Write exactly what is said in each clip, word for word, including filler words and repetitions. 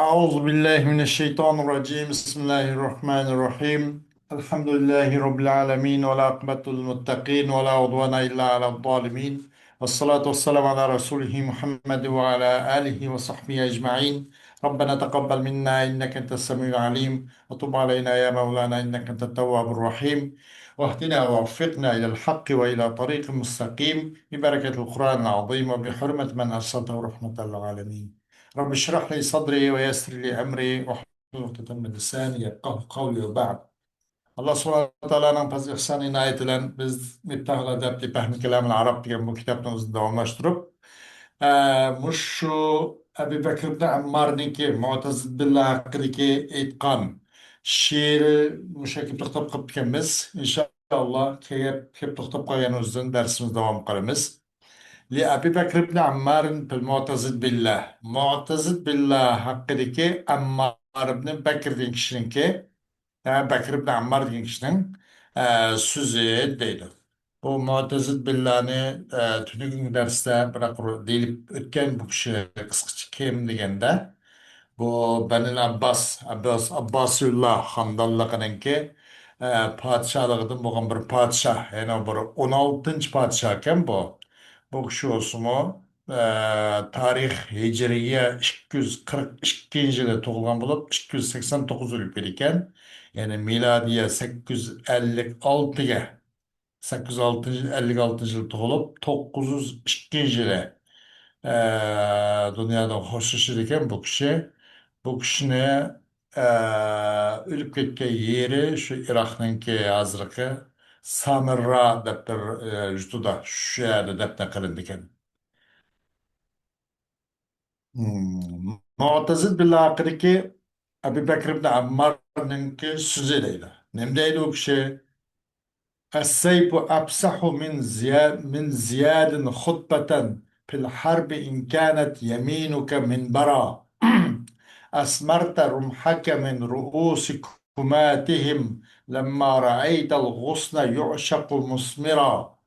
أعوذ بالله من الشيطان الرجيم. بسم الله الرحمن الرحيم. الحمد لله رب العالمين، والعاقبة للمتقين، ولا عدوان إلا على الظالمين. والصلاة والسلام على رسوله محمد وعلى آله وصحبه أجمعين. ربنا تقبل منا إنك أنت السميع العليم، وتب علينا يا مولانا إنك أنت التواب الرحيم. واهدنا ووفقنا إلى الحق وإلى طريق مستقيم ببركة القرآن العظيم وبحرمة من أرسلته رحمة للعالمين. رب اشرح لي صدري ويسر لي أمري واحلل عقدة من لساني يفقهوا قولي وبعد. ئاللا سۇبھانەھۇ ۋە تائالانىڭ پەزلى ئىھسان ئىنايىتى بىلەن بىز مىفتاھۇل ئەدەب في فهم كلام العرب دېگەن بۇ كىتابنى ئۆزىنى داۋاملاشتۇرۇپ، ئە، مۇشۇ ئەبۇ بەكر ئىبن ئەممارنىڭكى مۇئتەزىد بىللا ھەققىدىكى ئېيتقان شېئىرى مۇشۇ يەرگە توختاپ قاپتىكەنمىز. ئىنشائاللا، كېلىپ، كېلىپ توختاپ قالغان ئۆزىدىن دەرسىمىزنى داۋام قىلىمىز. لأبي بكر بن عمار في المعتزد بالله. مۇئتەزىد بىللا ھەققىدىكى ئەممار ئىبن بەكر دېگەن كىشىنىڭكى، ھە، بەكر ئىبن ئەممار دېگەن كىشىنىڭ، ئە، سۆزى دەيدۇ. بۇ مۇئتەزىد بىللانى، ئە، تۈنۈگۈنكى دەرستە بىراق دېيىلىپ ئۆتكەن بۇ كىشى قىسقىچە كىم دېگەندە، بۇ بەنىل ئابباس، ئابباس، ئابباسىيۇللا خاندانلىقىنىڭكى، ئە، پادىشاھلىقىدىن بولغان بىر پادىشاھ، يەنى بىر ئون ئالتىنچى پادىشاھكەن بۇ. بۇ كىشى بولسىمۇ، ئە، تارىخ ھىجرىيە ئىككى يۈز قىرىق ئىككىنچى يىلى تۇغۇلغان بولۇپ، ئىككى يۈز سەكسەن توققۇز ئۆلۈپ كېتىدىكەن. يەنى مىلادىيە سەككىز يۈز ئەللىك ئالتىگە، سەككىز يۈز ئەللىك ئالتىنچى يىلى تۇغۇلۇپ، توققۇز يۈز ئىككىنچى يىلى، ئە، دۇنيادىن خوشلىشىدىكەن بۇ كىشى. بۇ كىشىنى، ئە، ئۆلۈپ كەتكەن يېرى شۇ ئىراقنىڭكى ھازىرقى سامىررا دەپ بىر، ئە، يۇرتىدا، شۇ يەردە دەپنە قىلىندىكەن. مم. مۇئتەزىد بىللا ھەققىدىكى ئەبۇ بەكر ئىبن ئەممارنىڭكى سۆزى دەيدۇ. نېمە دەيدۇ ئۇ كىشى؟ السيف أفصح من زيا-، من زياد خطبة في الحرب إن كانت يمينك منبرا. أسمرت رمحك من رؤوس كماتهم لما رأيت الغصن يعشق مثمرا.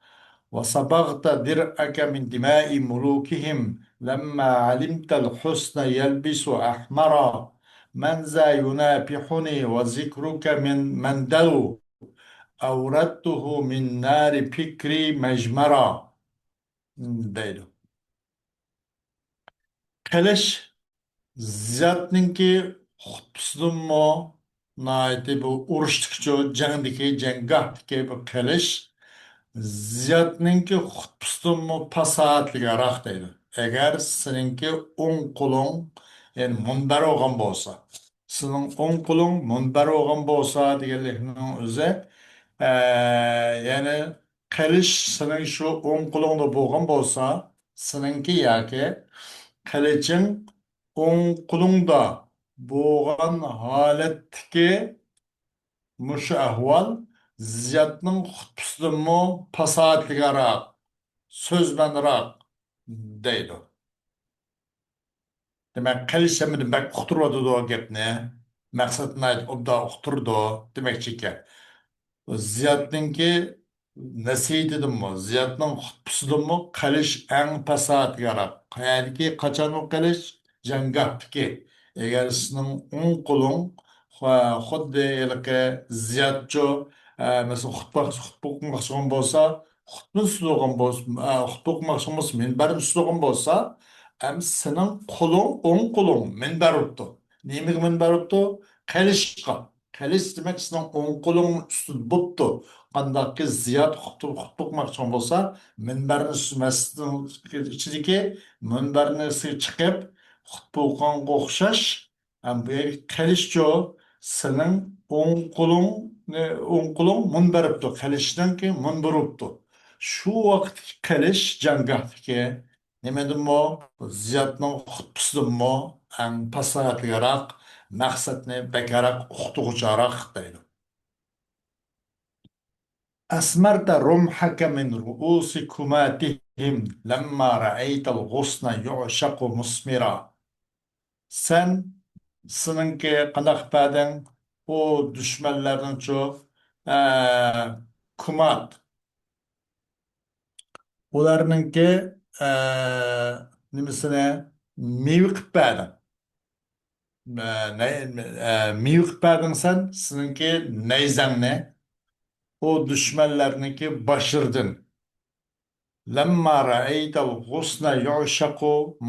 وصبغت درعك من دماء ملوكهم لما علمت الحسن يلبس أحمرا. من ذا ينافحني وذكرك من مندل أوردته من نار فكري مجمرا. دەيدۇ. قىلىچ زىيادنىڭكى خۇتبىسىدىنمۇ ناھايىتى بۇ ئۇرۇشتىكىچۇ، جەڭدىكى، جەڭگاھتىكى بۇ قىلىچ زىيادنىڭكى خۇتبىسىدىنمۇ پاساھەتلىكراق دەيدۇ. ئەگەر سېنىڭكى ئوڭ قولۇڭ، يەنى مۇنبەر بولغان بولسا، سېنىڭ ئوڭ قولۇڭ مۇنبەر بولغان بولسا دېگەنلىكنىڭ ئۆزى، ئە، يەنى قىلىچ سېنىڭ شۇ ئوڭ قولۇڭدا بولغان بولسا، سېنىڭكى ياكى قىلىچىڭ ئوڭ قولۇڭدا بولغان ھالەتتىكى مۇشۇ ئەھۋال زىيادنىڭ خۇتبىسىدىنمۇ پاساھەتلىكراق، سۆزمەنراق دەيدۇ. دېمەك، قىلىچ ھەممىدىن بەك ئۇقتۇرۇۋاتىدۇ گەپنى. مەقسەتنى ناھايىتى ئوبدان ئۇقتۇرىدۇ دېمەكچىكەن. زىيادنىڭكى نەسىھىتىدىنمۇ، زىيادنىڭ خۇتبىسىدىنمۇ قىلىچ ئەڭ پاساھەتلىكراق. قەيەردىكى، قاچانمۇ قىلىچ؟ جەڭگاھتىكى. ئەگەر سېنىڭ ئوڭ قولۇڭ خۇ-، خۇددى ھېلىقى زىيادچۇ، ئە، مەسىلەن، خۇتبە، خۇتبە ئوقۇماقچى بولغان بولسا، خۇتبىنى سۈزىدىغان بولسا، ئە، خۇتبە ئوقۇماقچى بولغان بولسا، مىنبەرنى سۈزىدىغان بولسا، ئەمدى سېنىڭ قولۇڭ، ئوڭ قولۇڭ مىنبەر بوپتۇ. نېمىگە مىنبەر بوپتۇ؟ قىلىچقا. قىلىچ دېمەك، سېنىڭ ئوڭ قولۇڭ ئۈستىدە بوپتۇ. قانداقكى زىياد خۇتبە، خۇتبە ئوقۇماقچى بولسا، مىنبەرنى سۈ-، مەسچىتنىڭ ئىچىدىكى مىنبەرنى چىقىپ، خۇتبە ئوقۇغانغا ئوخشاش، ھەم بۇ يەرگە قىلىچچۇ، سېنىڭ ئوڭ قولۇڭ، ئوڭ قولۇڭ مۇنبەر بوپتۇ، قىلىچنىڭكى مۇنبىرى بوپتۇ. شۇ ۋاقىتتىكى قىلىچ جەڭگاھتىكى نېمىدىنمۇ؟ زىيادنىڭ خۇتبىسىدىنمۇ ئەڭ پاساھەتلىكراق، مەقسەتنى بەكرەك ئۇقتۇرغۇچىراق دەيدۇ. أسمرت رمحك من رؤوس كماتهم لما رأيت الغصن يعشق مثمرا. سەن، سېنىڭكى قانداق قىلىپ بەردىڭ؟ ئۇ دۈشمەنلەرنىڭچۇ، ئە، كۇمات، ئۇلارنىڭكى، ئە، نېمىسىنى مېۋە قىلىپ بەردىڭ. ئە، نەي-، ئە، مېۋە قىلىپ بەردىڭ سەن، سېنىڭكى نەيزەڭنى، ئۇ دۈشمەنلەرنىڭكى باشلىرىدىن. لما رأيت الغصن يعشق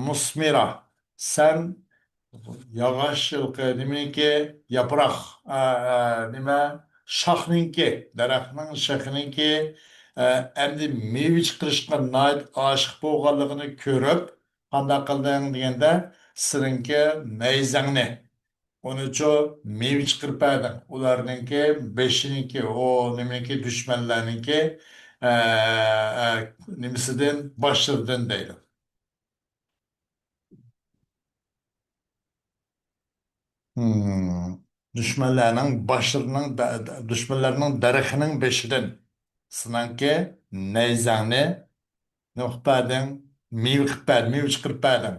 مثمرا. سەن ياغاچ، ھېلىقى نېمىنىڭكى، ياپراق، ئە، ئە، نېمە، شاخنىڭكى، دەرەخنىڭ شېخىنىڭكى، ئە، ئەمدى مېۋە چىقىرىشقا ناھايىتى ئاشىق بولغانلىقىنى كۆرۈپ، قانداق قىلدىڭ دېگەندە، سېنىڭكى نەيزەڭنى، ئۇنىچۇ مېۋە چىقىرىپ بەردىڭ. ئۇلارنىڭكى بېشىنىڭكى، ئۇ نېمىنىڭكى، دۈشمەنلەرنىڭكى، ئە، ئە، نېمىسىدىن، باشلىرىدىن دەيدۇ. ھىم. دۈشمەنلەرنىڭ باشلىرىنىڭ دە-، دە-، دۈشمەنلەرنىڭ دەرىخىنىڭ بېشىدىن سېنىڭكى نەيزەڭنى نېمە قىلىپ بەردىڭ؟ مېۋە قىلىپ بەردىڭ، مېۋە چىقىرىپ بەردىڭ.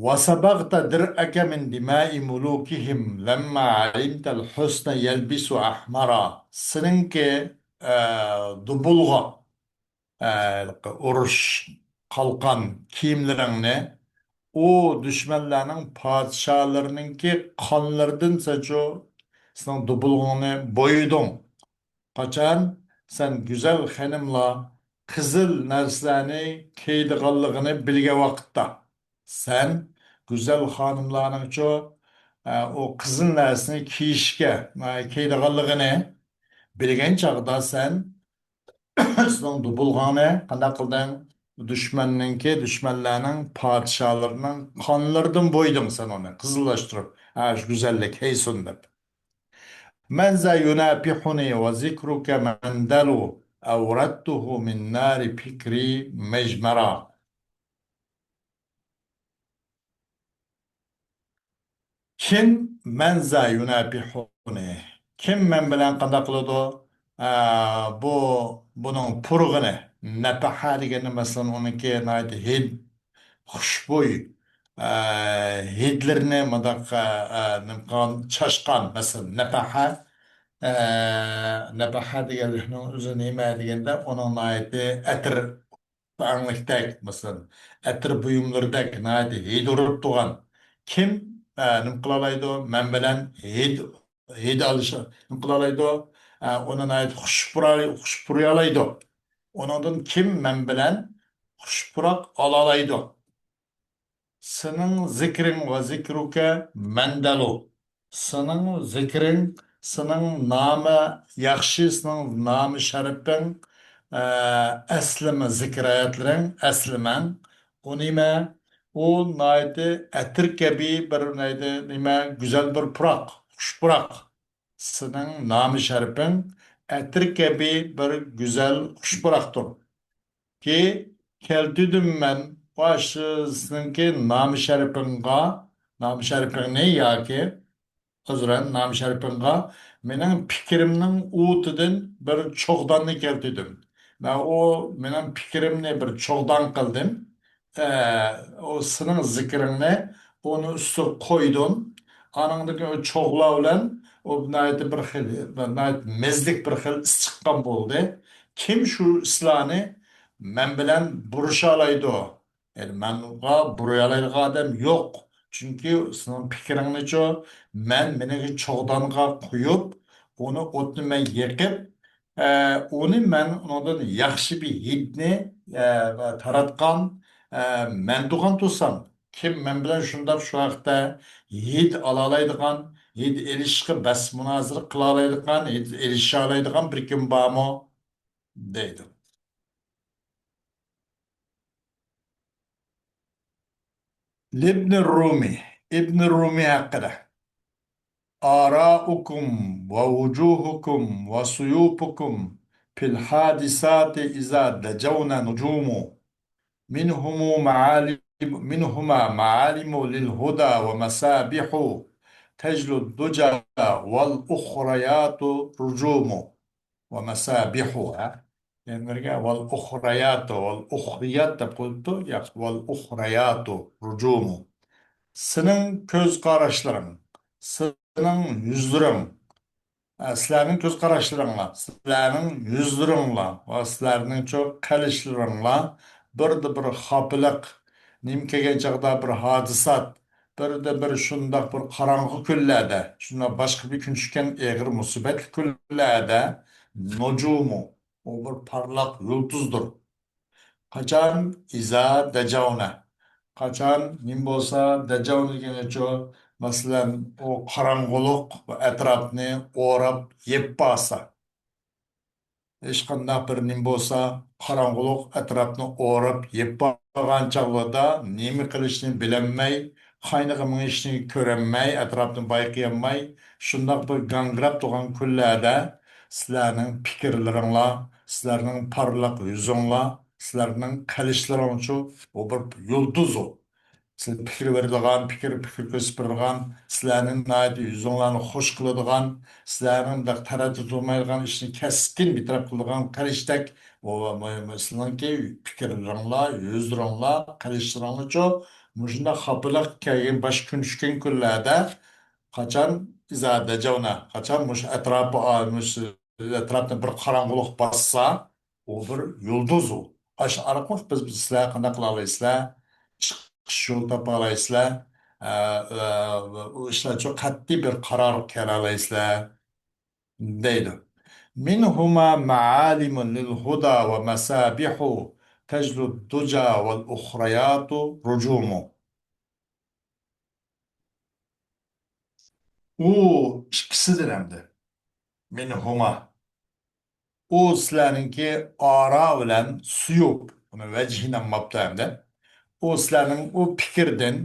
وصبغت درعك من دماء ملوكهم لما علمت الحسن يلبس أحمرا. سېنىڭكى، ئە، دۇبۇلغا، ئە، ئۇرۇش قالقان كىيىملىرىڭنى ئۇ دۈشمەنلەرنىڭ پادىشاھلىرىنىڭكى قانلىرىدىن سەنچۇ سېنىڭ دۇبۇلغىڭنى بويىدىڭ. قاچان سەن گۈزەل خېنىملار قىزىل نەرسىلەرنى كىيىدىغانلىقىنى بىلگەن ۋاقىتتا، سەن گۈزەل خانىملارنىڭچۇ، ئە، ئۇ قىزىل نەرسىنى كىيىشكە، ئە، كىيىدىغانلىقىنى بىلگەن چاغدا سەن سېنىڭ دۇبۇلغاڭنى قانداق قىلدىڭ؟ دۈشمەننىڭكى، دۈشمەنلەرنىڭ پادىشاھلىرىنىڭ قانلىرىدىن بويىدىڭ سەن ئۇنى، قىزىللاشتۇرۇپ. ھە، شۇ گۈزەللىك ھەيسۇن دەپ. من ذا ينابحني وذكرك مندل، أوردته من نار فكري مجمرا. كىم من ذا ينابحني؟ كىم مەن بىلەن قانداق قىلىدۇ؟ ئە، بۇ، بۇنىڭ پۇرىقىنى، نەپەھە دېگەننى، مەسىلەن، ئۇنىڭكى ناھايىتى ھىد، خۇشبۇي، ئە، ھىدلىرىنى مۇنداق، ئە، ئە، نېمە قىلغان، چاچقان، مەسىلەن، نەپەھە، ئە، نەپەھە دېگەنلىكنىڭ ئۆزى نېمە دېگەندە، ئۇنىڭ ناھايىتى ئەتىر، ئەڭلىكتەك، مەسىلەن، ئەتىر بۇيۇملىرىدەك ناھايىتى ھىد ئۇرۇپ تۇرغان كىم، ئە، نېمە قىلالايدۇ؟ مەن بىلەن ھىد، ھىد ئالىشىپ نېمە قىلالايدۇ؟ ئە، ئۇنى ناھايىتى خۇش پۇراي-، خۇش پۇرىيالايدۇ؟ ئۇنىڭدىن كىم مەن بىلەن خۇش پۇراق ئالالايدۇ؟ سېنىڭ زىكرىڭ ۋە زىكرۇكە مەندەلۇ. سېنىڭ زىكرىڭ، سېنىڭ نامى ياخشى، سېنىڭ نامى شەرىپىڭ، ئە، ئەسلىمە زىكرىياتلىرىڭ، ئەسلىمەڭ. ئۇ نېمە؟ ئۇ ناھايىتى ئەتىر كەبى بىر نەيدە نېمە، گۈزەل بىر پۇراق، خۇش پۇراق. سېنىڭ نامى شەرىپىڭ ئەتىر كەبى بىر گۈزەل خۇش پۇراقتۇر. كى كەلتۈردۈم مەن، ۋە شۇ سېنىڭكى نامى شەرىپىڭغا، نامى شەرىپىڭنى ياكى، ئۆزرەن، نامى شەرىپىڭغا مېنىڭ پىكرىمنىڭ ئوتىدىن بىر چوغداننى كەلتۈردۈم. مەن ئۇ مېنىڭ پىكرىمنى بىر چوغدان قىلدىم. ئە، ئۇ سېنىڭ زىكرىڭنى ئۇنىڭ ئۈستىگە قويدۇم. ئانىڭدىن كېيىن ئۇ چوغلار بىلەن ئۇ ناھايىتى بىر خىل، ناھايىتى مەززىلىك بىر خىل ئىس چىققان بولدى. كىم شۇ ئىسلارنى مەن بىلەن بۇرۇشالايدۇ؟ يەنى مەنغا بۇرۇيالايدىغان ئادەم يوق. چۈنكى سېنىڭ پىكرىڭنىچۇ، مەن مېنىڭ چوغدانغا قويۇپ، ئۇنى ئوتنى مەن يېقىپ، ئە، ئۇنى مەن ئۇنىڭدىن ياخشى بىر ھىدنى، ئە، تاراتقان، ئە، مەن تۇرغان تۇرسام، كىم مەن بىلەن شۇنداق شۇ ھەقتە ھىد ئالالايدىغان، ھىد ئېلىشقا بەس مۇنازىرە قىلالايدىغان، ھىد ئېلىشالايدىغان بىر كىم بارمۇ؟ دەيدۇ. لىبنى رۇمى، ئىبنى رۇمى ھەققىدە. آراؤكم ووجوهكم وسيوفكم في الحادثات إذا دجون نجوم. منهم معالم، منهما معالم للهدى ومصابيح تجلو الدجى والأخريات رجوم. ومصابيحها. يەنە بىرگە، والأخريات، والأخريات دەپ قويۇپتۇ. ياق، والأخريات رجوم. سېنىڭ كۆز قاراشلىرىڭ، سېنىڭ يۈزلىرىڭ، ئە، سىلەرنىڭ كۆز قاراشلىرىڭلار، سىلەرنىڭ يۈزلىرىڭلار ۋە سىلەرنىڭچۇ قىلىچلىرىڭلار بىردە بىر خاپىلىق، نېمە كەلگەن چاغدا بىر ھادىسات، بىردىنبىر شۇنداق بىر قاراڭغۇ كۈنلەردە، شۇنداق باشقا بىر كۈن چۈشكەن ئېغىر مۇسىبەتلىك كۈنلەردە، نۇجۇمۇ، ئۇ بىر پارلاق يۇلتۇزدۇر. قاچان؟ ئىزا دەجاۋنە. قاچان نېمە بولسا، دەجاۋنە دېگىنىچۇ، مەسىلەن، ئۇ قاراڭغۇلۇق ئەتراپنى ئوراپ يېپىپ بارسا. ھېچقانداق بىر نېمە بولسا، قاراڭغۇلۇق ئەتراپنى ئوراپ يېپىپ بارغان چاغلاردا نېمە قىلىشنى بىلەلمەي، قاينىغا مېڭىشنى كۆرەلمەي، ئەتراپنى بايقىيالماي، شۇنداق بىر گاڭگىراپ تۇرغان كۈنلەردە سىلەرنىڭ پىكىرلىرىڭلار، سىلەرنىڭ پارلاق يۈزۈڭلار، سىلەرنىڭ قىلىشلىرىڭچۇ، ئۇ بىر يۇلتۇز ئۇ. سىلەر پىكىر بېرىدىغان، پىكىر، پىكىر كۆرسىتىپ بېرىدىغان، سىلەرنى ناھايىتى يۈزۈڭلارنى خۇش قىلىدىغان، سىلەرنىڭ بىر تەرەتتە تۇرمايدىغان ئىشنى كەسكىن بىر تەرەپ قىلىدىغان قىلىشتەك، ئۇ، سىلەرنىڭكى پىكىرلىرىڭلار، يۈزلىرىڭلار، قىلىشلىرىڭلارچۇ، مۇشۇنداق خاپىلىق كەلگەن باش كۈن چۈشكەن كۈنلەردە، قاچان ئىزا دەجاۋنا، قاچان مۇشۇ ئەتراپى، مۇشۇ ئەتراپنى بىر قاراڭغۇلۇق باسسا، ئۇ بىر يۇلتۇز ئۇ. ئاشۇ ئارقىلىق بىز، بىز سىلەر قانداق قىلالايسىلەر؟ چىقىش يول تاپالايسىلەر. ئە، ئە، ئۇ ئىشلارچۇ قەتئىي بىر قارارغا كېلەلەيسىلەر، دەيدۇ. منهما معالم للهدى ومصابيح تجلو الدجى والأخريات رجوم. ئۇ ئىككىسىدىن ئەمدى. مىنھۇما. ئۇ سىلەرنىڭكى ئارا بىلەن سۇيۇپ، ئۇنى ۋەجھى نامماپتا ئەمدى. ئۇ سىلەرنىڭ ئۇ پىكىردىن،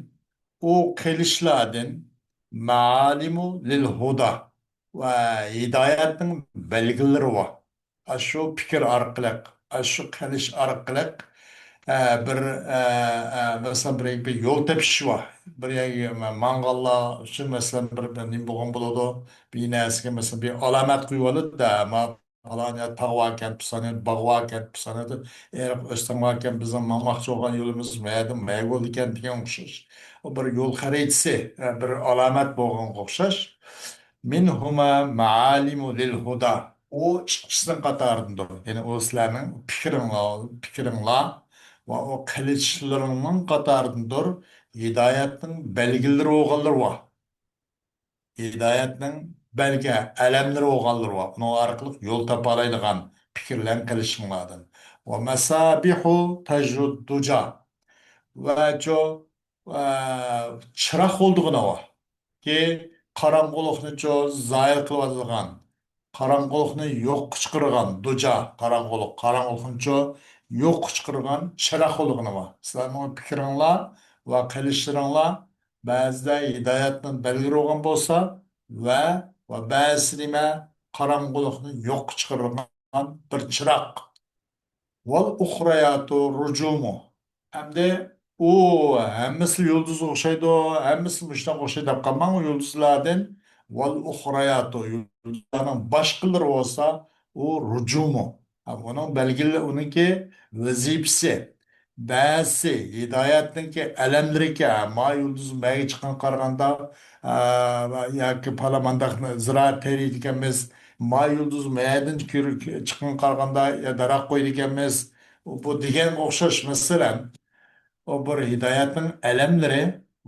ئۇ قىلىشلاردىن مەئالىمۇ لىل ھۇدا ۋە ھىدايەتنىڭ بەلگىلىرى بار. ئاشۇ پىكىر ئارقىلىق، ئاشۇ قىلىش ئارقىلىق، ئە، بىر، ئە، ئە، مەسىلەن، بىر، بىر يول تېپىش بار. بىر يەرگە ماڭغانلار ئۈچۈن، مەسىلەن، بىر، بىر نېمە بولغان بولىدۇ؟ بىر نەرسىگە، مەسىلەن، بىر ئالامەت قويۇۋالىدۇ-دە، ما-، پالان يەر تاغ باركەن، پىسان يەر باغ باركەن، پىسان يەردە ئېرىق ئۆستەڭ باركەن، بىزنىڭ ماڭماقچى بولغان يولىمىز مەيەردىن مەيەر بولىدىكەن دېگەن ئوخشاش. ئۇ بىر يول خەرىتىسى، ئە، بىر ئالامەت بولغانغا ئوخشاش. مىنھۇما مەئالىمۇ لىل ھۇدا. ئۇ ئىككىسىنىڭ قاتارىدىندۇر. يەنى ئۇ سىلەرنىڭ پىكرىڭلار، پىكرىڭلار ۋە ئۇ قىلىشلىرىڭنىڭ قاتارىدىندۇر. ھىدايەتنىڭ بەلگىلىرى بولغانلىرى بار. ھىدايەتنىڭ بەلگە ئەلەملىرى بولغانلىرى بار. ئۇنىڭ ئارقىلىق يول تاپالايدىغان، پىكىرلەرنى قىلىشىڭلاردىن. ۋە مەسابىھۇ تەجرۇد دۇجا. ۋە چو-، ۋە چىراغ بولىدىغىنى بار. كى قاراڭغۇلۇقنى چو زايىل قىلىۋاتىدىغان، قاراڭغۇلۇقنى يوققا چىقىرىدىغان دۇجا، قاراڭغۇلۇق، قاراڭغۇلۇقنى چو يوققا چىقىرىدىغان چىراغ بولىدىغىنى بار. سىلەرنىڭ پىكرىڭلار ۋە قىلىشلىرىڭلار بەزىدە ھىدايەتنىڭ بەلگىلىرى بولغان بولسا ۋە، ۋە بەزىسى نېمە؟ قاراڭغۇلۇقنى يوققا چىقىرىدىغان بىر چىراغ. ۋەل ئۇخرەياتۇ رۇجۇمۇ. ئەمدى ئۇ ھەممىسى يۇلتۇزغا ئوخشايدۇ، ھەممىسى مۇشۇنىڭغا ئوخشايدۇ دەپ قالماڭ، ئۇ يۇلتۇزلاردىن. ۋەل ئۇخرەياتۇ، يۇلتۇزلارنىڭ باشقىلىرى بولسا، ئۇ رۇجۇمۇ. ھە، ئۇنىڭ بەلگىلى، ئۇنىڭكى ۋەزىپىسى. بەزىسى ھىدايەتنىڭكى ئەلەملىرىكەن، ما يۇلتۇز مەگە چىققان قارىغاندا، ئا، ياكى پالان مانداق زىرائەت تېرىيدىكەنمىز، ما يۇلتۇز مەدىن كۆر-، چىققان قارىغاندا، يا دەرەخ قويىدىكەنمىز، بۇ دېگەنگە ئوخشاش، مەسىلەن، ئۇ بىر ھىدايەتنىڭ ئەلەملىرى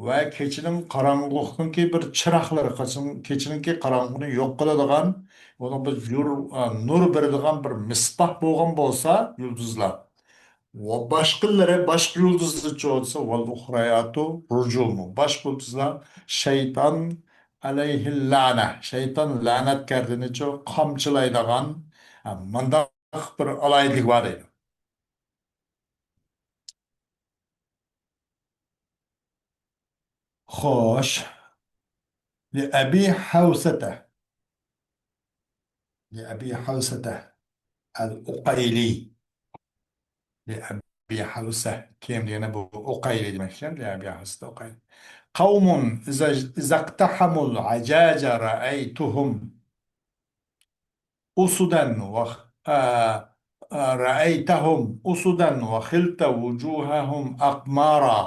ۋە كېچىنىڭ قاراڭغۇلۇقنىڭكى بىر چىراغلىرى، كېچىنىڭ-، كېچىنىڭكى قاراڭغۇنى يوق قىلىدىغان، ئۇنىڭ بىر يۇر-، ئا، نۇر بېرىدىغان بىر مىسباھ بولغان بولسا يۇلتۇزلار. ۋە باشقىلىرى، باشقا يۇلتۇزلارچۇ دېسە، ۋەل ئۇخرەياتۇ رۇجۇمۇ. باشقا يۇلتۇزلار شەيتان ئەلەيھىل لەنە، شەيتان لەنەتكەرنىچۇ قامچىلايدىغان، ھە، مۇنداق بىر ئالاھىدىلىك بار دەيدۇ. خوش. لأبي حوسة. لأبي حوسة العقيلي. لأبي حوسة. كىم دېگەندە بۇ ئوقايلى دېمەكچىكەن. لأبي حوسة العقيلي. قوم إذا، إذا اقتحموا العجاج رأيتهم أسدا وخ-، آ، آ، رأيتهم أسدا وخلت وجوههم أقمارا،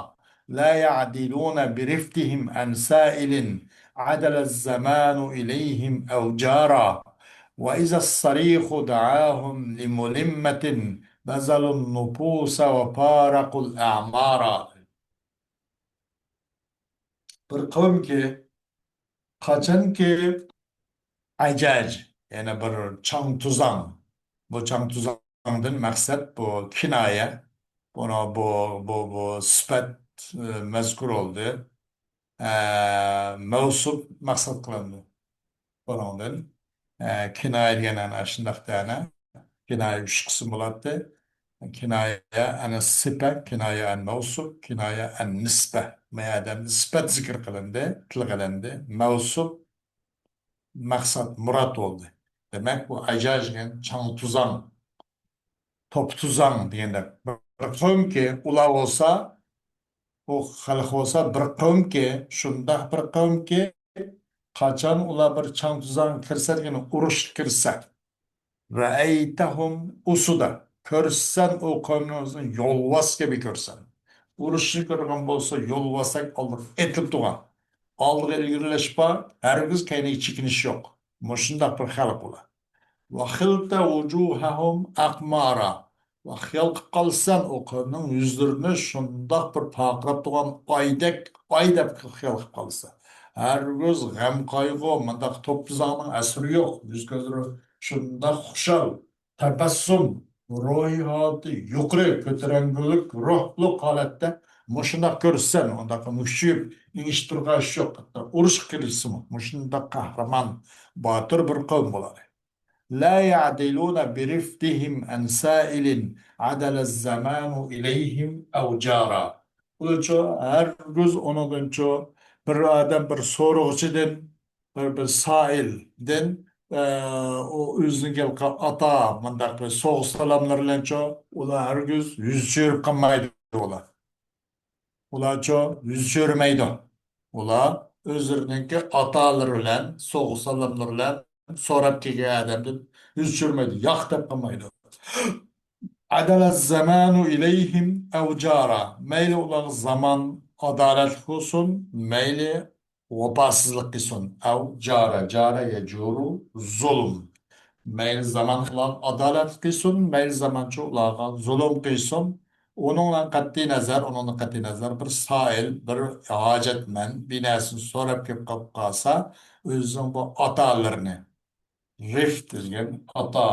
لا يعدلون برفتهم عن سائل عدل الزمان إليهم أو جارا، وإذا الصريخ دعاهم لملمة بذلوا النفوس وفارقوا الأعمارا. بىر قەۋمكى، قاچانكى ئەجەج، يەنى بىر چاڭ-توزاڭ، بۇ چاڭ-توزاڭدىن مەقسەت بۇ كىنايە، بۇنى بۇ، بۇ، بۇ سۈپەت، ئە، مەزكۇر بولدى. ئە، مەۋسۇپ مەقسەت قىلىندى. بۇنىڭدىن، ئە، كىنايە دېگەن ئەنە شۇنداق دەنە. كىنايە ئۈچ قىسىم بولاتتى. كىنايە ئەن سىپە، كىنايە ئەن مەۋسۇپ، كىنايە ئەن نىسبە. ما ئادەمدە سۈپەت زىكىر قىلىندى، تىلغا ئېلىندى. مەۋسۇپ مەقسەت، مۇراد بولدى. دېمەك، بۇ ئەجەج دېگەن چاڭ-توزاڭ، توپا-توزاڭ دېگەندەك. بىر قەۋمكى، ئۇلار بولسا، ئۇ خەلق بولسا بىر قەۋمكى، شۇنداق بىر قەۋمكى، قاچان ئۇلار بىر چاڭ-توزاڭغا كىرسە دېگەن، ئۇرۇشقا كىرسە، رەئەيتەھۇم ئۇسۇدە، كۆرسەن ئۇ قەۋمنى ئۆزىنى يولۋاس كەبى كۆرسەن. ئۇرۇشنى كۆرگەن بولسا يولۋاستەك ئالدىغا ئېتىلىپ تۇرغان. ئالدىغا ئىلگىرىلەش بار، ھەرگىز كەينىگە چېكىنىش يوق. مۇشۇنداق بىر خەلق ئۇلار. ۋەخىلتە ۋۇجۇھەھۇم ئەقمارا. ۋە خىيال قىلىپ قالىسەن، ئۇ قەۋمنىڭ يۈزلىرىنى شۇنداق بىر پارقىراپ تۇرغان ئايدەك، ئاي دەپ خىيال قىلىپ قالىسەن. ھەرگىز غەم-قايغۇ، مۇنداق توپا-توزاڭنىڭ ئەسىرى يوق. يۈز-كۆزلىرى شۇنداق خۇشال، تەبەسسۇم، روھىي ھالىتى يۇقىرى، كۆتۈرەڭگۈلۈك روھلۇق ھالەتتە مۇشۇنداق كۆرسەن، ئۇنداق مۈكچىيىپ، ئېڭىشىپ تۇرغان ئىش يوق. ھەتتا ئۇرۇشقا كىرىشسىمۇ مۇشۇنداق قەھرىمان، باتۇر بىر قەۋم بۇلار. لا يعدلون برفدهم عن سائل عدل الزمان إليهم أو جارا. ئۇلارچۇ ھەرگىز ئۇنىڭدىنچۇ بىر ئادەم بىر سورىغۇچىدىن، بىر، بىر سائىلدىن، ئە، ئۇ ئۆزىنىڭ ھېلىقى ئاتا مۇنداق بىر سوغۇق سالاملىرى بىلەنچۇ ئۇلار ھەرگىز يۈز چۆرۈپ قالمايدۇ ئۇلار. ئۇلارچۇ يۈز چۆرىمەيدۇ. ئۇلار ئۆزلىرىنىڭكى ئاتالىرى بىلەن، سوغۇق سالاملىرى بىلەن سوراپ كەلگەن ئادەمدىن يۈز چۆرىمەيدۇ، ياق دەپ قالمايدۇ. عدل الزمان إليهم أو جارا. مەيلى ئۇلارغا زامان ئادالەتلىك بولسۇن، مەيلى ۋاپاسىزلىق قىلسۇن. ئەۋ جارا، جارا يەجۇرۇ زۇلۇم. مەيلى زامان ئۇلارغا ئادالەتلىك قىلسۇن، مەيلى زامانچۇ ئۇلارغا زۇلۇم قىلسۇن. ئۇنىڭدىن قەتئىي نەزەر، ئۇنىڭدىن قەتئىي نەزەر، بىر سائىل، بىر ھاجەتمەن بىر نەرسىنى سوراپ كېلىپ قالىپ قالسا، ئۆزىنىڭ بۇ ئاتالىرىنى، رىفت دېگەن ئاتا،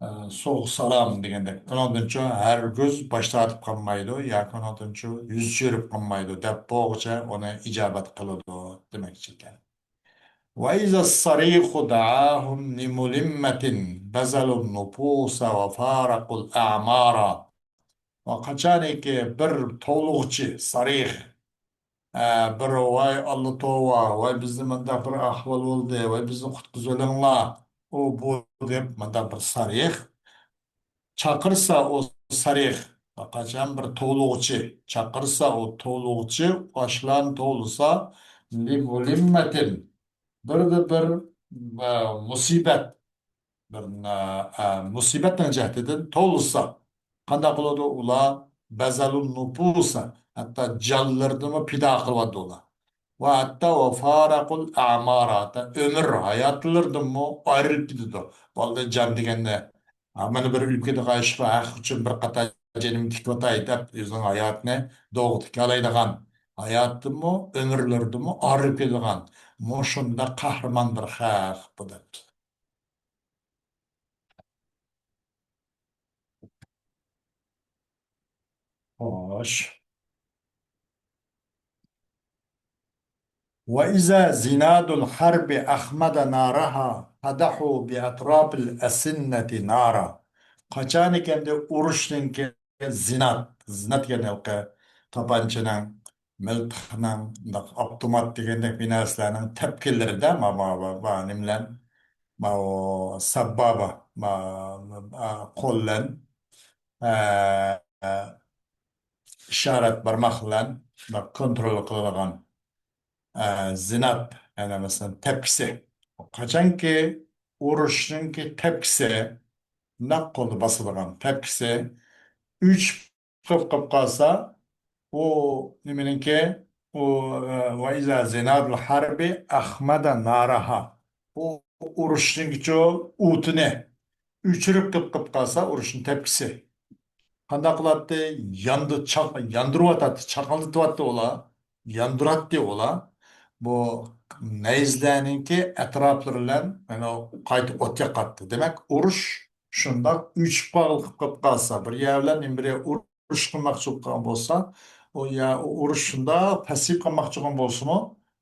ئە، سوغۇق سالام دېگەندەك، ئۇنىڭدىنچۇ ھەرگىز باش تارتىپ قالمايدۇ ياكى ئۇنىڭدىنچۇ يۈز چۆرۈپ قالمايدۇ، دەپ بولغۇچە ئۇنى ئىجابەت قىلىدۇ دېمەكچى ئىكەن. وإذا الصريخ دعاهم لملمة بذلوا النفوس وفارقوا الأعمار. ۋە قاچانكى بىر توۋلىغۇچى، سارىخ، ئە، بىر، ۋاي ئاللا توۋا، ۋاي بىزدە مۇنداق بىر ئەھۋال بولدى، ۋاي بىزنى قۇتقۇزۇۋېلىڭلار، ئۇ بۇ دەپ مۇنداق بىر سارىخ چاقىرسا، ئۇ سارىخ، قاچان بىر توۋلىغۇچى چاقىرسا، ئۇ توۋلىغۇچى ئاشۇلارنى توۋلىسا، لىمۇلىممەتىن، بىردە بىر، ئە، مۇسىبەت، بىر، ئە، مۇسىبەتنىڭ جەھىتىدىن توۋلىسا، قانداق قىلىدۇ؟ ئۇلار بەزەلۇن نۇپۇسا، ھەتتا جانلىرىنىمۇ پىدا قىلىۋاتىدۇ ئۇلار. ۋە ھەتتا ۋە فارەقۇل ئەمارا، ھەتتا ئۆمۈر ھاياتلىرىدىنمۇ ئايرىلىپ كېتىدۇ. بولدى، جان دېگەننى، ھە، مانا بىر ئۆلۈپ كېتىدىغان ئىش بار، ھەق ئۈچۈن بىر قاتار جېنىمنى تىكىۋاتاي دەپ، ئۆزىنىڭ ھاياتىنى دوغا تىكەلەيدىغان، ھاياتتىنمۇ، ئۆمۈرلىرىدىنمۇ ئايرىلىپ كېتىدىغان، مۇشۇنداق قەھرىمان بىر خەق بۇ دەپتۇ. خوش. وإذا زناد الحرب أخمد نارها فدحوا بأطراف الأسنة نارا. قاچانكى ئۇرۇشنىڭكى زىناد، زىناد دېگەن ھېلىقى تاپانچىنىڭ، مىلتىقنىڭ، مۇنداق ئاپتومات دېگەندەك بىر نەرسىلەرنىڭ تەپكىلىرىدە، ما، ما، ما، ما، نېمىلەر، ماۋۇ سەببابا، ما، ما، قول بىلەن، ئە، ئە، ئىشارەت بارماق بىلەن كونترول قىلىدىغان، ئە، زىناد، يەنى مەسىلەن، تەپكىسى. قاچانكى ئۇرۇشنىڭكى تەپكىسى، نەق قولدا باسىدىغان تەپكىسى ئۆچۈپ قېلىپ قالسا، ئۇ نېمىنىڭكى، ئۇ، ئە، ۋە ئىزا زىنادۇل ھەربى ئەخمەدە نارەھا. ئۇ ئۇرۇشنىڭكىچۇ ئوتىنى ئۆچۈرۈپ قېلىپ قالسا، ئۇرۇشنىڭ تەپكىسى قانداق قىلاتتى؟ ياندى، چاق-، ياندۇرۇۋاتاتتى، چاقىلدىتىۋاتتى ئۇلار. ياندۇراتتى ئۇلار. بۇ نەيزىلەرنىڭكى ئەتراپلىرى بىلەن، يەنى، قايتا ئوت ياقاتتى. دېمەك، ئۇرۇش شۇنداق ئۆچۈپ قېلىپ قالسا، بىر يەر بىلەن بىر يەر ئۇرۇش قىلماقچى بولۇپ قالغان بولسا، ئۇ يا، ئۇ ئۇرۇش شۇنداق پەسىيىپ قالماقچى بولغان بولسىمۇ،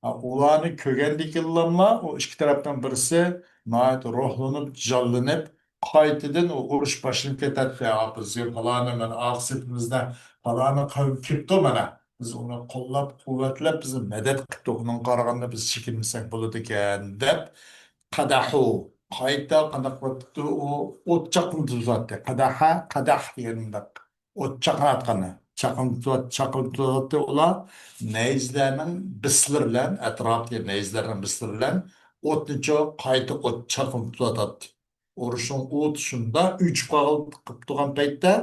ئۇلارنى كۆرگەندىكىنلاملا ئۇ ئىككى تەرەپنىڭ بىرسى ناھايىتى روھلىنىپ، جانلىنىپ، قايتىدىن ئۇ ئۇرۇش باشلىنىپ كېتەتتى. «ئا، بىزگە پالانى، مانا، ئارقا سېپىمىزدە پالانى قەۋم كېلىپتۇ، مانا، بىز ئۇنى قوللاپ، قۇۋۋەتلەپ، بىزنى مەدەت قىپتۇ، ئۇنىڭغا قارىغاندا بىز چېكىنمىسەك بولىدىكەن» دەپ، قەدەھۇ، قايتا قانداق قىلىۋاتىپتۇ؟ ئۇ ئوت چاقنىتىۋاتاتتى. قەدەھە، قەدەھ دېگەن مۇنداق ئوت چاقناتقىنى. چاقنىتىۋات-، چاقنىتىۋاتاتتى ئۇلار. نەيزىلەرنىڭ بىسلىرى بىلەن، ئەتراپتىكى نەيزىلەرنىڭ بىسلىرى بىلەن ئوتنىچۇ قايتا ئوت چاقنىتىۋاتاتتى. ئۇرۇشنىڭ ئوتى شۇنداق ئۆچۈپ قالغان، قىپ تۇرغان پەيتتە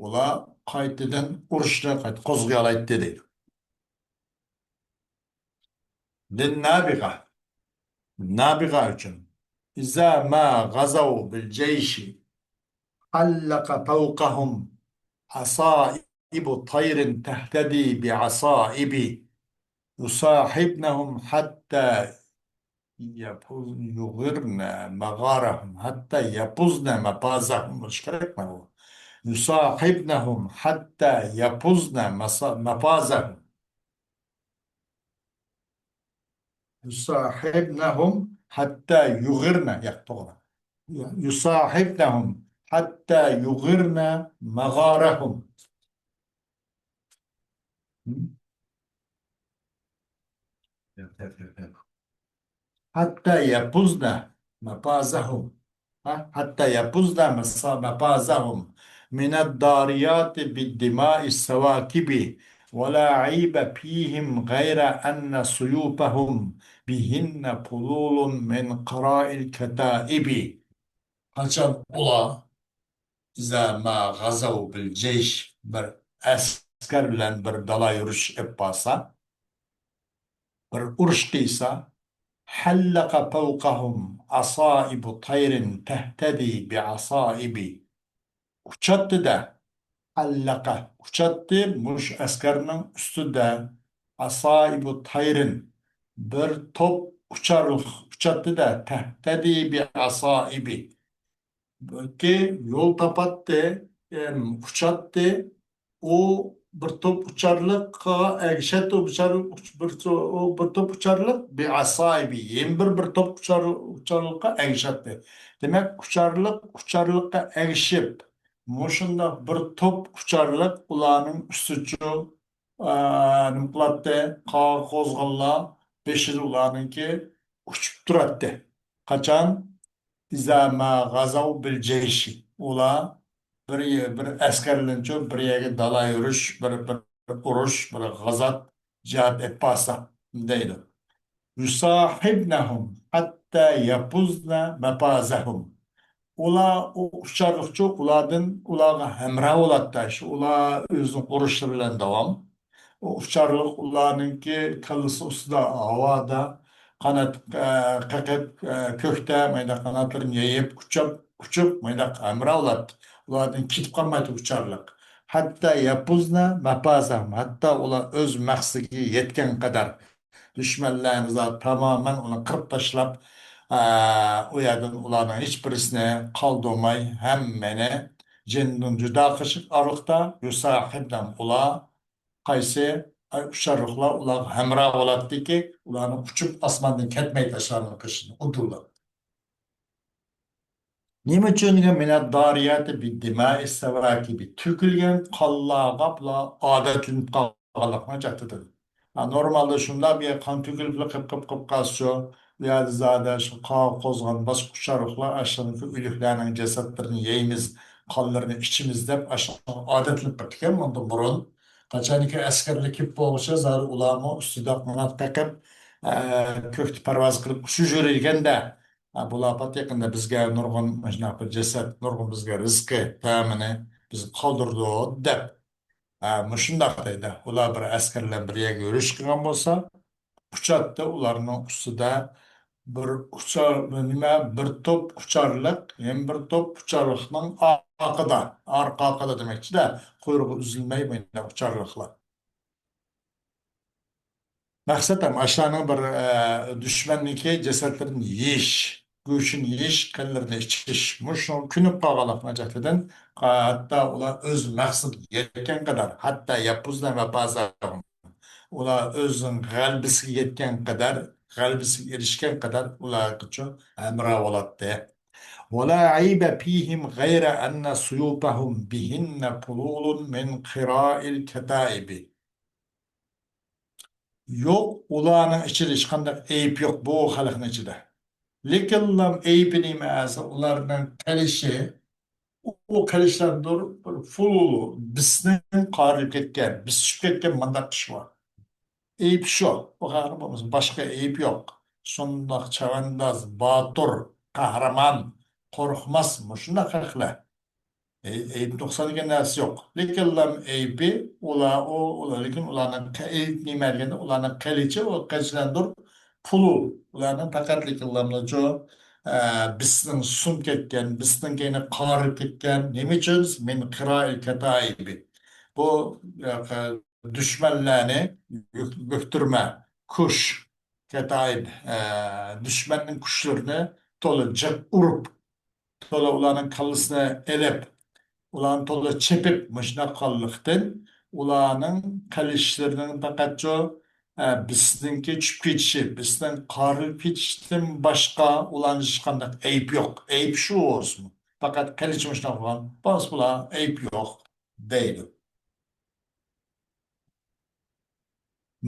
ئۇلار قايتىدىن ئۇرۇشنى قايتا قوزغىيالايتتى دەيدۇ. للنابغة، نابىغە ئۈچۈن. إذا ما غزوا بالجيش حلق فوقهم عصائب طير تهتدي بعصائب يصاحبنهم حتى يبوز-، يغرن مغارهم، حتى يبوزن مفازهم بولۇشى كېرەكمۇ بۇ؟ يصاحبنهم حتى يبوزن مس-، مفازهم. يصاحبنهم حتى يغرن، ياق، توغرا. يصاحبنهم حتى يغرن مغارهم. ھە؟ ياق، ياق، ياق، ياق. حتى يبوزن مفازهم. ھە؟ حتى يبوزن مس-، مفازهم من الضاريات بالدماء السواكب، ولا عيب فيهم غير أن سيوفهم بهن فلول من قراء الكتائب. قاچان ئۇلار، إذا ما غزوا بالجيش، بىر ئەسكەر بىلەن بىر دالا يۈرۈش ئېلىپ بارسا، بىر ئۇرۇش قىلسا، حلق فوقهم عصائب طير تهتدي بعصائب. ئۇچاتتى-دە، حلق، ئۇچاتتى، مۇشۇ ئەسكەرنىڭ ئۈستىدە، عصائب طير، بىر توپ ئۇچارلىق ئۇچاتتى-دە، تهتدي بعصائب. بەلكى يول تاپاتتى، ئەم، ئۇچاتتى. ئۇ بىر توپ ئۇچارلىققا ئەگىشەتتى، ئۇ ئۇچارلىق، ئۇچ-، بىر، ئۇ بىر توپ ئۇچارلىق، بعصائب، يەنە بىر، بىر توپ ئۇچار-، ئۇچارلىققا ئەگىشەتتى. دېمەك، ئۇچارلىق ئۇچارلىققا ئەگىشىپ، مۇشۇنداق بىر توپ ئۇچارلىق ئۇلارنىڭ ئۈستىچۇ، ئا، نېمە قىلاتتى؟ قاغا قوزغىلىلا بېشىدا ئۇلارنىڭكى ئۇچۇپ تۇراتتى. قاچان؟ إذا ما غزوا بالجيش. ئۇلار بىر يە-، بىر ئەسكەرلەرچۇ بىر يەرگە دالا يۈرۈش، بىر، بىر ئۇرۇش، بىر غازات، جىھاد ئېلىپ بارسا دەيدۇ. يصاحبنهم حتى يبوزن مفازهم. ئۇلار، ئۇ ئۇچارلىقچۇ ئۇلاردىن، ئۇلارغا ھەمراھ بولاتتى. شۇ ئۇلار ئۆزىنىڭ ئۇرۇشلىرى بىلەن داۋام. ئۇ ئۇچارلىق ئۇلارنىڭكى كاللىسى ئۈستىدە، ھاۋادا، قانات، ئە، قېقىپ، ئە، كۆكتە، مايدا قاناتلىرىنى يېيىپ، ئۇچۇپ، ئۇچۇپ، مايدا ھەمراھ بولاتتى. ئۇلاردىن كېتىپ قالمايتتى ئۇچارلىق. حتى يبوزن مفازهم. ھەتتا ئۇلار ئۆز مەقسىتىگە يەتكەن قەدەر. دۈشمەنلەرنى زادى تامامەن ئۇنى قىرىپ تاشلاپ، ئە، ئۇ يەردىن ئۇلارنىڭ ھېچ بىرسىنى قالدۇرماي، ھەممىنى جېنىدىن جۇدا قىلىشلىق ئارىلىقتا يصاحبنهم ئۇلار قايسى، ئاي، ئۇچارلىقلار ئۇلارغا ھەمراھ بولاتتىكى، ئۇلارنىڭ ئۇچۇپ ئاسماندىن كەتمەيتتى ئاشۇلارنىڭ قېشىدىن، ئۇدۇللا. نېمە ئۈچۈن دېگەن، من الضاريات بالدماء السواكب، تۆكۈلگەن قانلارغا بۇلار ئادەتلىنىپ قالغانلىقىنى چاقتىدىن. ھە، نورمالدا شۇنداق بىر قان تۆكۈلۈپلا قىپ، قىپ، قىپ قالسىچۇ، ئۇ يەردە زادى شۇ قاغا قوزغالغان باشقا ئۇچارلىقلار ئاشۇندىكى ئۆلۈكلەرنىڭ جەسەتلىرىنى يەيمىز، قانلىرىنى ئىچىمىز دەپ ئاشۇنىڭغا ئادەتلىنىپ قاپتىكەن مۇندىن بۇرۇن. قاچانكى ئەسكەرلەر كېلىپ بولغۇچە زادى ئۇلارمۇ ئۈستىدە قانات قېقىپ، ئە، كۆكتە پەرۋاز قىلىپ ئۇچۇپ يۈرىدىكەندە، ئە، بۇلار پات يېقىندا بىزگە نۇرغۇن مۇشۇنداق بىر جەسەت، نۇرغۇن بىزگە رىزقى، تەمىنى بىزگە قالدۇرىدۇ دەپ. ھە، مۇشۇنداق دەيدۇ. ئۇلار بىر ئەسكەر بىلەن بىر يەرگە يۈرۈش قىلغان بولسا، ئۇچاتتى ئۇلارنىڭ ئۈستىدە بىر ئۇچار، نېمە، بىر توپ ئۇچارلىق، يەنە بىر توپ ئۇچارلىقنىڭ ئارقىدا، ئارقا، ئارقىدا دېمەكچىدە، قۇيرۇقى ئۈزۈلمەي مۇنداق ئۇچارلىقلار. مەقسەت ھەم ئاشۇلارنىڭ بىر، ئە، دۈشمەننىڭكى جەسەتلىرىنى يېيىش، گۆشىنى يېيىش، قېنلىرىنى ئىچىش. مۇشۇ كۆنۈپ قالغانلىقنىڭ جەھىتىدىن، ھەتتا ئۇلار ئۆز مەقسىتىگە يەتكەن قەدەر، ھەتتا يەپۇزنە ۋەپازەھۇم. ئۇلار ئۆزىنىڭ غەلىبىسىگە يەتكەن قەدەر، غەلىبىسىگە ئېرىشكەن قەدەر ئۇلارغىچۇ ھەمراھ بولاتتى. ولا عيب فيهم غير أن سيوفهم بهن فلول من قراء الكتائب. يوق، ئۇلارنىڭ ئىچىدە ھېچقانداق ئەيىب يوق بۇ خەلقنىڭ ئىچىدە. لېكىنلا ئەيىبى نېمە دېسە، ئۇلارنىڭ قىلىچى، ئۇ قىلىچلاردۇر بىر فۇلۇلۇ، بىسنىڭ قارىلىپ كەتكەن، بىس چۈشۈپ كەتكەن مانداق ئىش بار. ئەيىب شۇ. بۇ خەلقنىڭ بولمىسا باشقا ئەيىب يوق. شۇنداق چەۋەنداز، باتۇر، قەھرىمان، قورقماس، مۇشۇنداق خەلقلەر. ئەي-، ئەيىب نۇقسان دېگەن نەرسە يوق. لېكىنلا ئەيىبى ئۇلار، ئۇ، ئۇلار، لېكىن ئۇلارنىڭ قە-، ئەيىب نېمە دېگەندە، ئۇلارنىڭ قىلىچى، ئۇ قىلىچلاردۇر پۇلۇل. ئۇلارنىڭ پەقەت لېكىنلاملىچۇ، ئە، بىسنىڭ سۇنۇپ كەتكەن، بىسنىڭ كەينى قارىلىپ كەتكەن. نېمە ئۈچۈن؟ من قراء الكتائب. بۇ، ئە، دۈشمەنلەرنى بۆك-، بۆكتۈرمە، كۈچ، كەتائىب، ئە، دۈشمەننىڭ كۈچلىرىنى تولا جىق ئۇرۇپ، تولا ئۇلارنىڭ كاللىسىنى ئېلىپ، ئۇلارنى تولا چېپىپ، مۇشۇنداق قىلغانلىقتىن، ئۇلارنىڭ قىلىچلىرىنىڭ پەقەتچۇ، ئە، بىسنىڭكى چۈشۈپ كېتىشى، بىسنىڭ قارىلىپ كېتىشتىن باشقا ئۇلارنىڭ ھېچقانداق ئەيىبى يوق. ئەيىب شۇ بولسىمۇ. پەقەت قىلىچ مۇشۇنداق قىلغان. بولسا بۇلار ئەيىب يوق دەيدۇ.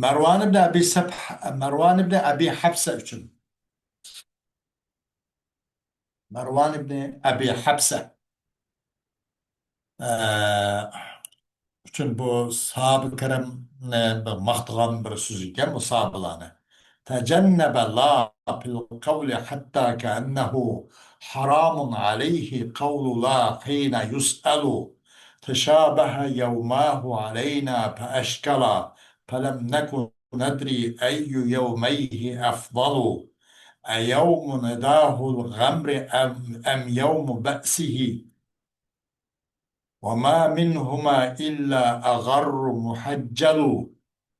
مەرۋان ئىبن ئەبى سەپ-، مەرۋان ئىبن ئەبى ھەپسە ئۈچۈن. مەرۋان ئىبن ئەبى ھەپسە، ئە، ئۈچۈن بۇ ساھابە كىرامنى بىر ماختىغان بىر سۆز ئىكەن، بۇ ساھابىلارنى. تجنب لا في القول حتى كأنه حرام عليه قول لا حين يسأل. تشابه يوماه علينا فأشكلا، فلم نك ندري أي يوميه أفضل. أيوم نداه الغمر أم، أم يوم بأسه؟ وما منهما إلا أغر محجل.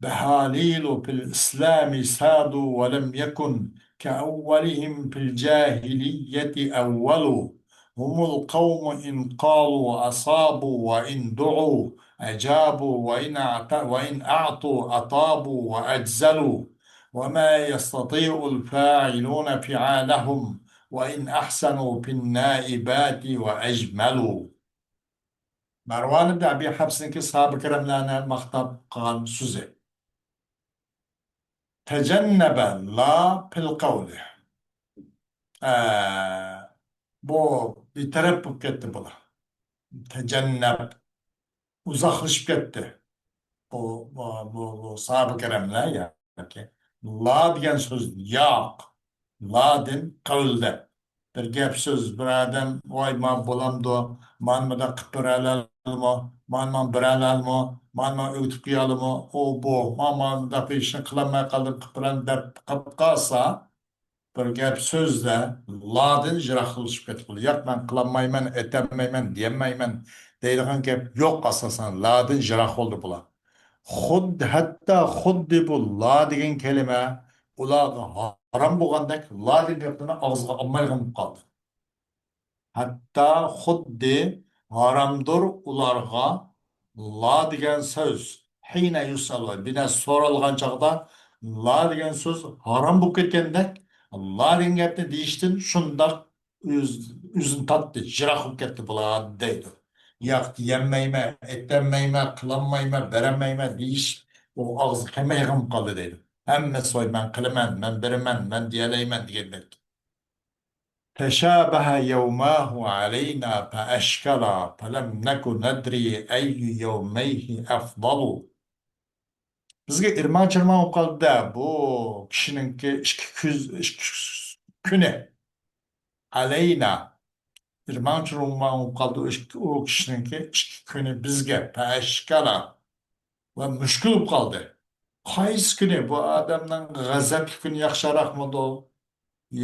بهاليل في الإسلام سادوا ولم يكن كأولهم في الجاهلية أول. هم القوم إن قالوا أصابوا وإن دعوا أجابوا وإن أعط-، وإن أعطوا أطابوا وأجزلوا. وما يستطيع الفاعلون فعالهم وإن أحسنوا في النائبات وأجملوا. مەرۋان ئىبن ئەبى ھەپسىنىڭكى ساھابە كىراملارنى ماختاپ قىلغان سۆزى. تجنب لا في القول. ئە، بۇ بىتەرەپ بولۇپ كەتتى بۇلار. تجنب، ئۇزاقلىشىپ كەتتى. بۇ، بۇ، بۇ، بۇ ساھابە كىراملار ياكى لا دېگەن سۆز ياق. لادىن قىل دەپ. بىر گەپ سۆز، بىر ئادەم، ۋاي، مانا بولامدۇ؟ مانا مۇنداق قىلىپ بېرەلەمدۇ؟ مانا مانا بېرەلەمدۇ؟ مانا مانا ئۆگىتىپ قويالىمۇ؟ ئۇ، بۇ، مانا مانا مۇنداق بىر ئىشنى قىلالماي قالدىم، قىلىپ بېرەم دەپ قىلىپ قالسا، بىر گەپ سۆزدە لادىن يىراقلىشىپ كەتكىلى. ياق، مەن قىلالمايمەن، ئېتەلمەيمەن، دېيەلمەيمەن دەيدىغان گەپ يوق ئاساسەن. لادىن يىراق بولدى بۇلار. خۇددى، ھەتتا خۇددى بۇ لا دېگەن كەلىمە ئۇلارغا ھارام بولغاندەك، لا دېگەن گەپنى ئاغزىغا ئالمايدىغان بولۇپ قالدى. ھەتتا خۇددى ھارامدۇر ئۇلارغا لا دېگەن سۆز. ھىينە يۇسئەلۇ، بىر نەرسە سورالغان چاغدا لا دېگەن سۆز ھارام بولۇپ كەتكەندەك، لا دېگەن گەپنى دېيىشتىن شۇنداق ئۆز-، ئۆزىنى تارتتى، يىراق بولۇپ كەتتى بۇلار دەيدۇ. ياق، دېيەلمەيمەن، ئېتەلمەيمەن، قىلالمايمەن، بېرەلمەيمەن دېيىش ئۇ ئاغزىغا كەلمەيدىغان بولۇپ قالدى دەيدۇ. ھەممىسى ۋاي، مەن قىلىمەن، مەن بېرىمەن، مەن دېيەلەيمەن دېگەندەك. تشابه يوماه علينا فأشكلا، فلم نك ندري أي يوميه أفضل. بىزگە ئىرمان-چىرمان بولۇپ قالدى-دە، بۇ كىشىنىڭكى ئىككى كۈز-، ئىككى كۈنى. علينا. ئىرمان-چىرمان بولۇپ قالدى ئۇ ئىككى، ئۇ كىشىنىڭكى ئىككى كۈنى بىزگە. فأشكلا. ۋە مۈشكۈل بولۇپ قالدى. قايسى كۈنى بۇ ئادەمنىڭ غەزەپلىك كۈنى ياخشىراقمىدۇ؟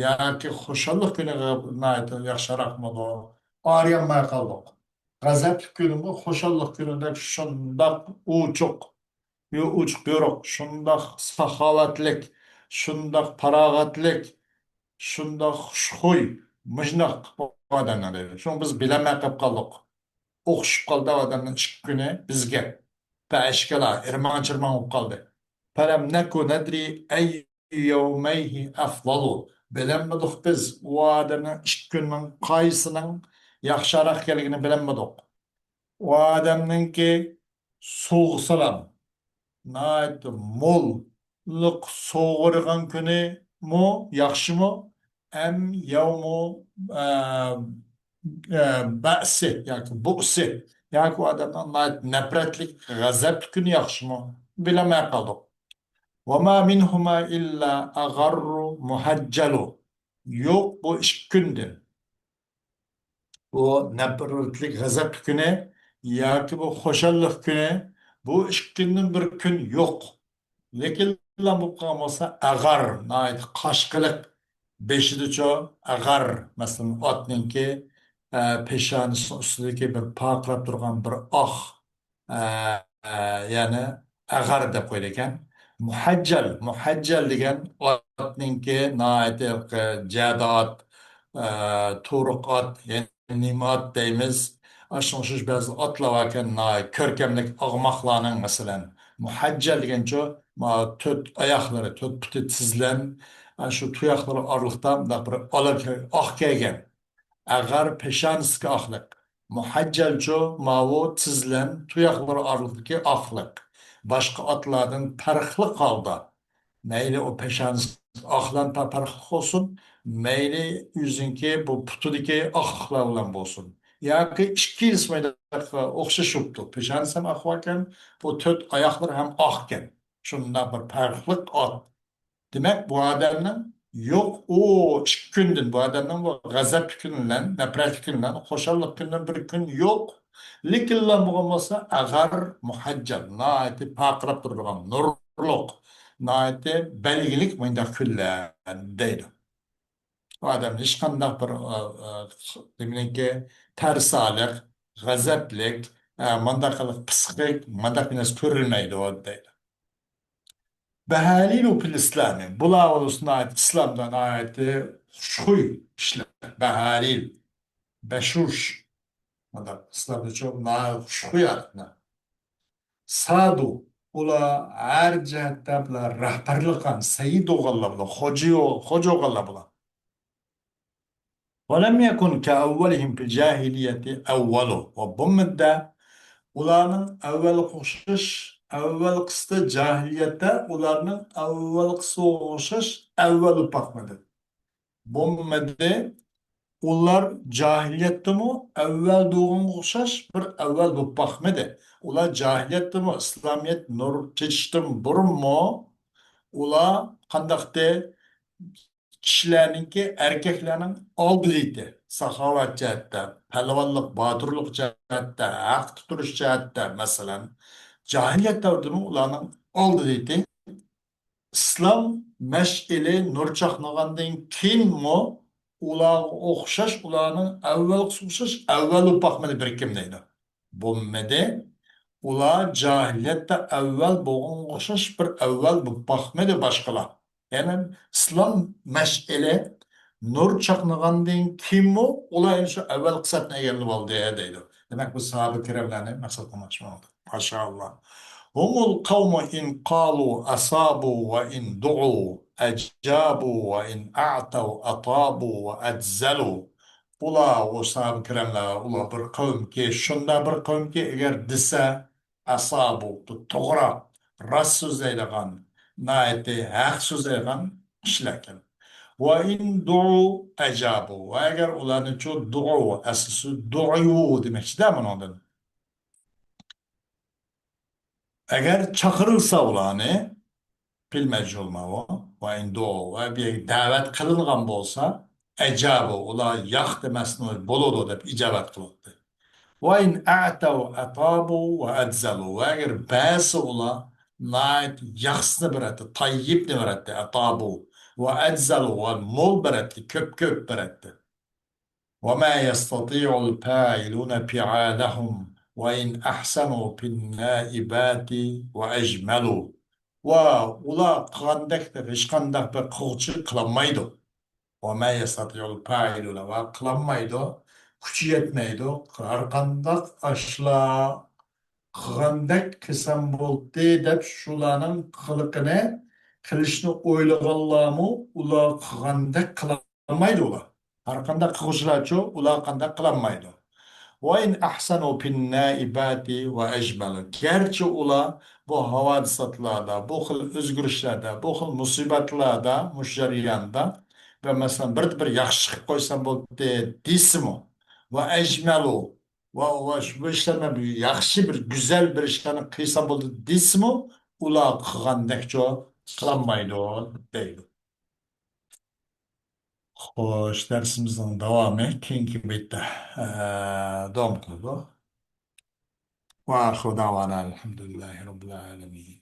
ياكى خۇشاللىق كۈنى غە-، ناھايىتى ياخشىراقمىدۇ؟ ئايرىيالماي قالدۇق. غەزەپلىك كۈنىمۇ خۇشاللىق كۈنىدەك شۇنداق ئوچۇق، يو-، ئوچۇق يورۇق، شۇنداق ساخاۋەتلىك، شۇنداق پاراغەتلىك، شۇنداق خۇشخۇي، مۇشۇنداق ئادەملەر دەيدۇ. شۇڭا بىز بىلەلمەي قېلىپ قالدۇق. ئوخشىشىپ قالدى ئادەمنىڭ ئىككى كۈنى بىزگە. پەشكالا، ئىرماڭ-چىرماڭ بولۇپ قالدى. فلم نك ندري أي يوميه أفضل. بىلەلمىدۇق بىز، ئۇ ئادەمنىڭ ئىككى كۈنىنىڭ قايسىنىڭ ياخشىراق ئىكەنلىكىنى بىلەلمىدۇق. ئۇ ئادەمنىڭكى سوۋغىسىلا ناھايىتى موللۇق سوۋغىلىغان كۈنىمۇ ياخشىمۇ؟ ئەم يەۋمۇ، ئە، ئە، بەئسى ياكى بۇئسى ياكى ئۇ ئادەمنىڭ ناھايىتى نەپرەتلىك، غەزەپلىك كۈنى ياخشىمۇ؟ بىلەلمەي قالدۇق. وما منهما إلا أغر محجل. يوق بۇ ئىككى كۈندىن، بۇ نەپرەتلىك غەزەپلىك كۈنى ياكى بۇ خۇشاللىق كۈنى، بۇ ئىككى كۈندىن بىر كۈن يوق. لېكىنلا بولۇپ قالغان بولسا، ئەغار، ناھايىتى قاشقىلىق، بېشىدىچۇ ئەغار، مەسىلەن، ئاتنىڭكى، ئە، پېشانىسىنىڭ ئۈستىدىكى بىر پارقىراپ تۇرغان بىر ئاق، ئە، ئە، يەنى ئەغار دەپ قويىدىكەن. مۇھەججەل، مۇھەججەل دېگەن ئاتنىڭكى ناھايىتى جەدە ئات، ئە، تۇرۇق ئات، يەنى نېمە ئات دەيمىز. ئاشۇنىڭغا ئوخشاش بەزى ئاتلار باركەن، ناھايىتى كۆركەملىك ئاغماقلارنىڭ، مەسىلەن، مۇھەججەل دېگەنچۇ، ما تۆت ئاياقلىرى، تۆت پۇتى تىزلەن، ئاشۇ تۇياقلىرى ئارىلىقتا مۇنداق بىر ئالا كە-، ئاق كەلگەن. ئەغار پېشانىسىدىكى ئاقلىق. مۇھەججەلچۇ ماۋۇ تىزلەن تۇياقلىرى ئارىلىقىدىكى ئاقلىق. باشقا ئاتلاردىن پەرقلىق ھالدا. مەيلى ئۇ پېشانىسى ئاقلان پە-، پەرقلىق بولسۇن، مەيلى ئۆزىنىڭكى بۇ پۇتىدىكى ئاقلىقلار بىلەن بولسۇن. ياكى ئىككىلىسى مايدا ئوخشاش بوپتۇ. پېشانىسى ھەم ئاق باركەن، بۇ تۆت ئاياقلىرى ھەم ئاقكەن. شۇنداق بىر پەرقلىق ئات. دېمەك، بۇ ئادەمنىڭ يوق، ئۇ ئىككى كۈندىن، بۇ ئادەمنىڭ بۇ غەزەپلىك كۈنى بىلەن، نەپرەتلىك كۈنى بىلەن، خۇشاللىق كۈنىدىن بىر كۈن يوق. لېكىنلا بولغان بولسا، ئەغار مۇھەججەل، ناھايىتى پارقىراپ تۇرىدىغان نۇرلۇق، ناھايىتى بەلگىلىك مۇنداق كۈنلەر دەيدۇ. ئۇ ئادەم ھېچقانداق بىر، ئە، ئە، نېمىنىڭكى تەرسالىق، غەزەپلىك، ئە، مانداق قىلىق پىسخىك، مانداق بىر نەرسە كۆرۈلمەيدۇ دەيدۇ. بەھالىلۇ فىل ئىسلامى. بۇلار بولسا ناھايىتى ئىسلامدا ناھايىتى خۇشخۇي كىشىلەر. بەھالىل، بەشۇش. مانداق ئىسلامدا چوڭ ناھايىتى خۇشخۇي ئادەملەر. سادۇ. ئۇلار ھەر جەھەتتە بۇلار رەھبەرلىك قىلغان، سەييىد بولغانلار بۇلار، خوجا، خوجا بولغانلار بۇلار. ولم يكن كأولهم في الجاهلية أول. ۋە بولمىدى ئۇلارنىڭ ئەۋۋەلگە ئوخشاش، ئەۋۋەلقىسىدا جاھىلىيەتتە ئۇلارنىڭ ئەۋۋەلقىسىگە ئوخشاش ئەۋۋەل بولۇپ باقمىدى. بولمىدى. ئۇلار جاھىلىيەتتىمۇ ئەۋۋەل بولغانغا ئوخشاش بىر ئەۋۋەل بولۇپ باقمىدى. ئۇلار جاھىلىيەتتىمۇ، ئىسلامىيەت نۇر چېچىشتىن بۇرۇنمۇ ئۇلار قانداقتى؟ كىشىلەرنىڭكى، ئەركەكلەرنىڭ ئالدىدا ئىدى. ساخاۋەت جەھەتتە، پەلۋانلىق، باتۇرلۇق جەھەتتە، ھەقتە تۇرۇش جەھەتتە، مەسىلەن، جاھىلىيەت دەۋرىدىمۇ ئۇلارنىڭ ئالدىدا ئىدى. ئىسلام مەشئىلى نۇر چاقنىغاندىن كېيىنمۇ ئۇلارغا ئوخشاش، ئۇلارنىڭ ئەۋۋەلگىسىگە ئوخشاش ئەۋۋەل بولۇپ باقمىدى بىر كىم دەيدۇ. بولمىدى. ئۇلار جاھىلىيەتتە ئەۋۋەل بولغانغا ئوخشاش بىر ئەۋۋەل بولۇپ باقمىدى باشقىلار. يەنى ئىسلام مەشئىلى نۇر چاقنىغاندىن كېيىنمۇ ئۇلار يەنە شۇ ئەۋۋەلقى سەپنى ئىگىلىۋالدى دەيدۇ. دېمەك، بۇ ساھابە كىراملارنى مەقسەت قىلماقچى بولدۇق. ماشائاللا. هم القوم إن قالوا أصابوا وإن دعوا أجابوا وإن أعطوا أطابوا وأجزلوا. ئۇلار، ئۇ ساھابە كىراملار، ئۇلار بىر قەۋمكى، شۇنداق بىر قەۋمكى، ئەگەر دېسە، ئەسابۇ، توغرا، راست سۆزلەيدىغان، ناھايىتى ھەق سۆزلەيدىغان كىشىلەركەن. ۋە ئىن دۇئۇ ئەجابۇ. ۋە ئەگەر ئۇلارنىچۇ دۇئۇ، ئەسلىسى دۇئۇ دېمەكچىدە بۇنىڭدىن. ئەگەر چاقىرىلسا ئۇلارنى، پىل مەجھۇل ماۋۇ، ۋە ئىن دۇئۇ، ۋە بىر دەۋەت قىلىنغان بولسا، ئەجابۇ، ئۇلار ياق دېمەستىن بولىدۇ دەپ ئىجابەت قىلاتتى. ۋە ئىن ئەتەۋ ئەتابۇ ۋە ئەجزەلۇ، ۋە ئەگەر بەرسە ئۇلار ناھايىتى ياخشىسىنى بېرەتتى، تاييىبنى بېرەتتى، ئەتابۇ، ۋە ئەجزەلۇ، ۋە مول بېرەتتى، كۆپ-كۆپ بېرەتتى. وما يستطيع الفاعلون فعالهم وإن أحسنوا في النائبات وأجملوا. ۋە ئۇلار قىلغاندەك ھېچقانداق بىر قىلغۇچى قىلالمايدۇ. وما يستطيع الفاعلون، ۋە قىلالمايدۇ، كۈچى يەتمەيدۇ. ھەرقانداق ئاشۇلار قىلغاندەك قىلسام بولدى دەپ شۇلارنىڭ قىلىقىنى قىلىشنى ئويلىغانلارمۇ ئۇلار قىلغاندەك قىلالمايدۇ ئۇلار. ھەرقانداق قىلغۇچىلارچۇ ئۇلار قانداق قىلالمايدۇ. وإن أحسنوا في النائبات وأجملوا. گەرچە ئۇلار بۇ ھاۋادىساتلاردا، بۇ خىل ئۆزگىرىشلەردە، بۇ خىل مۇسىبەتلەردە، مۇشۇ جەرياندا ۋە مەسىلەن بىردە بىر ياخشى قىلىپ قويسام بولدى دېسىمۇ، وأجملوا، ۋە، ۋە شۇ، بۇ ئىشلارنى بىر ياخشى، بىر گۈزەل بىر ئىشلارنى قىلسام بولدى دېسىمۇ، ئۇلار قىلغاندەكچۇ قىلالمايدۇ دەيدۇ. خوش، دەرسىمىزنىڭ داۋامى كېيىنكى بەتتە، ئە، داۋام قىلىدۇ. وآخر دعوانا الحمد لله رب العالمين.